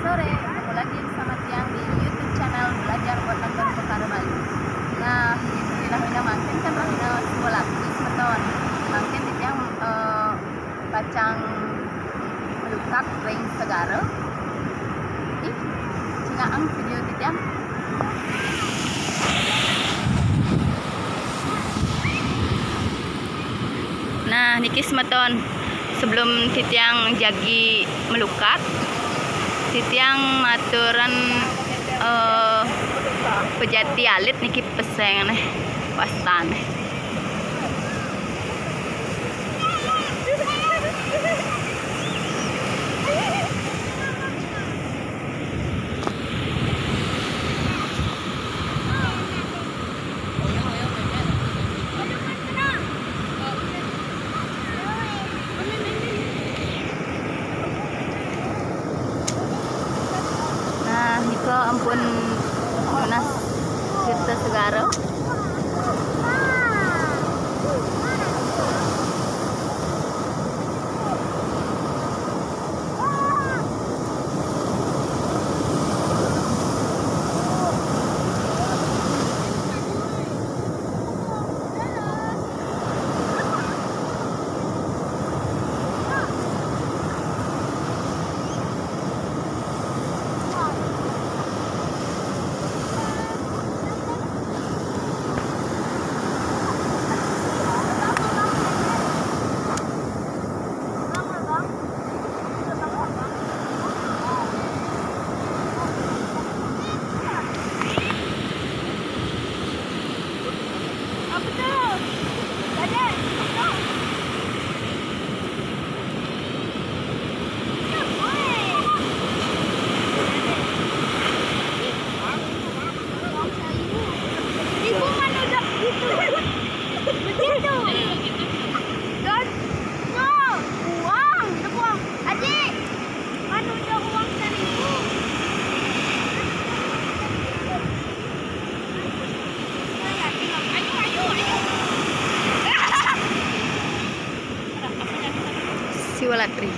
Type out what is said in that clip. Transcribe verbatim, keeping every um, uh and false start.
Sore, ketemu lagi bersama tiang di YouTube channel Belajar Buat Nonton Pekara Bali. Nah, di rahina mangkin kan rahina siwalatrih, semeton. Mangkin titiang, eh, pacang melukat ring segara. Ih, cingaang video titiang. Nah, niki semeton, sebelum titiang jagi melukat, titiang maturan, eh, pejati alit niki, peseng neh, wastan neh. Nah, nika ampun nunas Tirta Segara. Ibu mana udah gitu? Begitu. Dan, no, uang, ada uang. Adik, mana udah uang seribu? Ayo, ayo, ayo. Siwalatrih.